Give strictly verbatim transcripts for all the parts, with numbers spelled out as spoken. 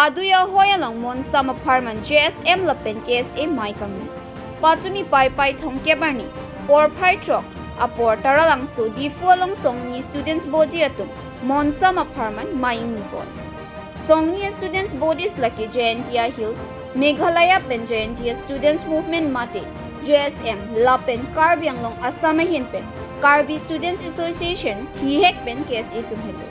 Adui ahoi along Monsam apharman J S M lapen K S A mei kangni. Patumi Paipai thomkep arni porphai throk apor Taralangso Diphu along Songni Students Body atum Monsam apharman mei ingni pon. Songni Students Bodies lake Jaintia Hills, Meghalaya pen Jaintia Students Movement mate J S M lapen Karbi Anglong Assam ahin pen Karbi Students Association thihek pen K S A atum henlo.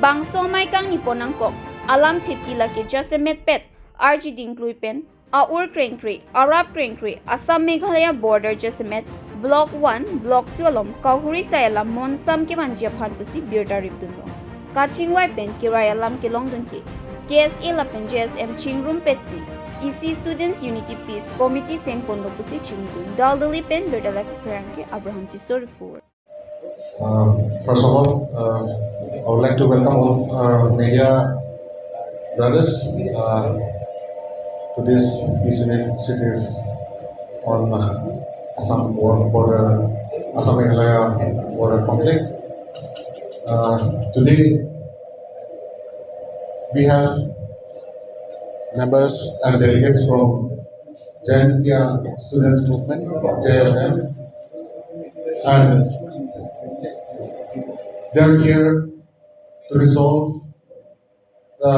Bangso mei kangni pon angkok alam thepi lake jasemet pet arji dingklui pen a-ur krengkre, arap krengkre, Assam Meghalaya border jasemet Block one, Block two along kahuri sai alam Monsam kevanji aphan pusi birta ripdunlo. Kachingvai pen kerai alam kelongdun ke K S A lapen J S M chingrumpetsi isi Students Unity Peace Committee sengponlo pusi chinidun. Dal Delhi pen Birta Live pherangke Abraham Tisso report. Uh, first of all, uh, I would like to welcome all uh, media brothers uh, to this peace initiative on uh, Assam border, border Assam Meghalaya border conflict. Uh, today, we have members and delegates from Jaintia Students Movement, J S M, and they're here to resolve the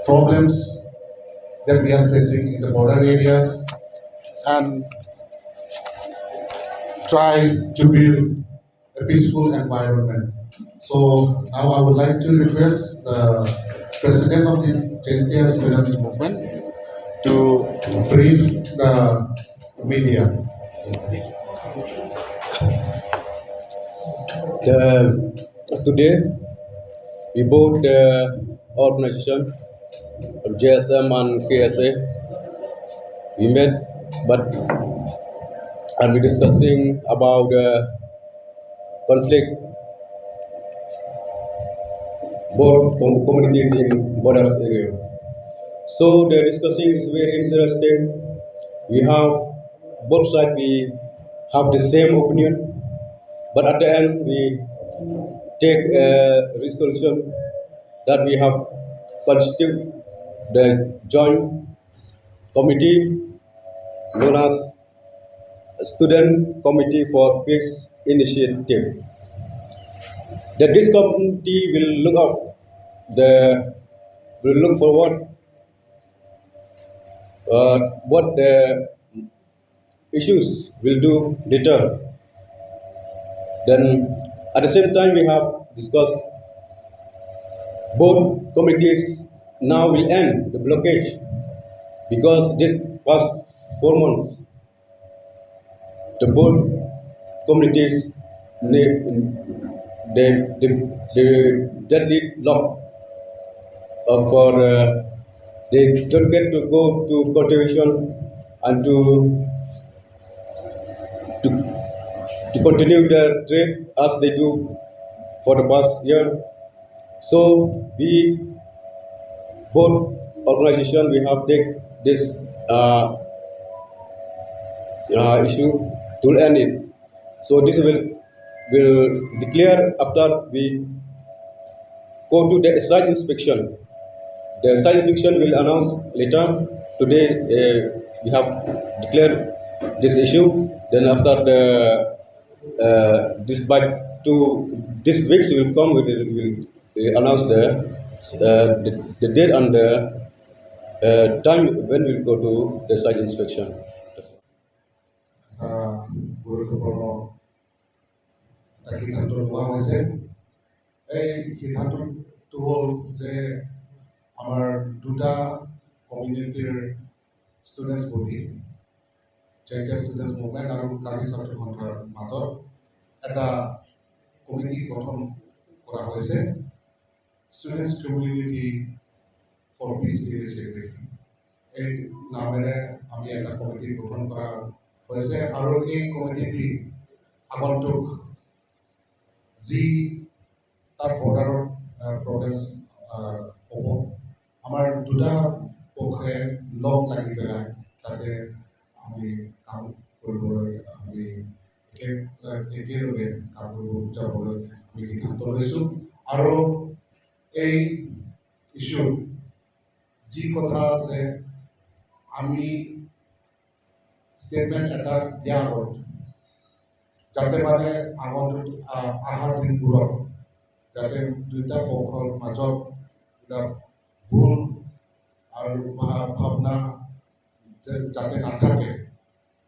problems that we are facing in the border areas and try to build a peaceful environment. So now I would like to request the president of the Jaintia Students Movement to brief the media. The, today, we both the organization of J S M and K S A, we met, but and we discussing about the conflict both com- communities in borders area. So the discussion is very interesting. We have both sides, we have the same opinion, but at the end we take a resolution that we have constitute the joint committee known as Student Committee for Peace Initiative. That this committee will look out the will look forward uh, what the issues will do later. Then at the same time we have discussed both committees now will end the blockage because this past four months the both communities they they they, they deadly lock uh, for uh, they don't get to go to cultivation and to to, to continue their trade as they do for the past year. So we both organization we have take this uh, uh, issue to end it. So this will will declare after we go to the site inspection. The site inspection will announce later. Today uh, we have declared this issue. Then after the uh, this by two this weeks will come. We will, will uh, announce the, uh, the the date and the uh, time when we'll go to the site inspection. এটা গুৰুত্বপূৰ্ণ এটা সিদ্ধান্ত লোৱা হৈছে। এই সিদ্ধান্তটো হ'ল যে আমাৰ দুটা কমিউনিটিৰ students body, J K students movement আৰু কাৰ্বি ছাত্ৰ সন্থাৰ মাজত এটা কমিটি গঠন কৰা হৈছে, students community for peace initiative. এই নামেৰে আমি এটা কমিটি গঠন কৰা হৈছে আৰু এই কমিটিটি আগন্তুক যি তাৰ বৰ্ডাৰৰ প্ৰব্লেমছ হ'ব, আমাৰ দুটা পক্ষই লগ লাগি পেলাই তাতে আমি কাম কৰিবলৈ, আমি একে একেলগে কাম কৰিব যাবলৈ আমি সিদ্ধান্ত লৈছোঁ। আৰু এই ইছ্যু যি কথা আছে, আমি ষ্টেটমেণ্ট এটা দিয়া আগত যাতে মানে আগন্তুক, আহ, অহা দিনবোৰত যাতে দুইটা পক্ষৰ মাজত এটা ভুল আৰু ভা-, ভাৱনা যে-, যাতে নাথাকে,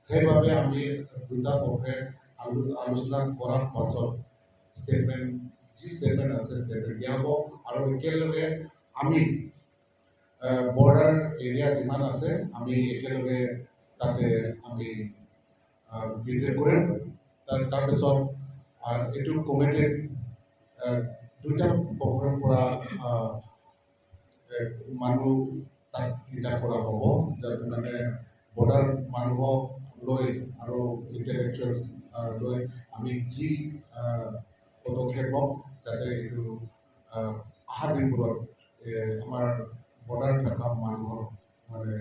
সেইবাবে আমি দুটা পক্ষে আলো-, আলোচনা কৰাৰ পাছত ষ্টেটমেণ্ট, যি ষ্টেটমেণ্ট আছে, ষ্টেটমেণ্ট দিয়া হ'ব। আৰু একেলগে আমি, আহ, বৰ্ডাৰ এৰিয়া যিমান আছে, আমি একেলগে তাতে আমি, আহ, ভিজিট কৰিম। তাৰ, তাৰপিছত, আহ, এইটো কমিটিত, আহ, দুইটা পক্ষৰ পৰা, আহ, এ, মানুহ তাত ইণ্টাৰ কৰা হ'ব, যাতে মানে বৰ্ডাৰ মানুহক লৈ আৰু ইণ্টেলেকচুৱেলছ, আহ, লৈ আমি যি, আহ, পদক্ষেপ ল'ম, যাতে এইটো, আহ, অহা দিনবোৰত, এ, আমাৰ বৰ্ডাৰ থকা মানুহৰ মানে,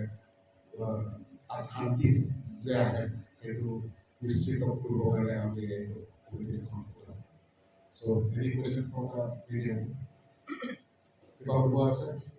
আহ, তাত শান্তি যে আহে, সেইটো নিশ্চিত কৰিবৰ কাৰণে আমি এইটো কমিটি গঠন কৰিম। So, any question from the media? কিবা সুধিব আছে?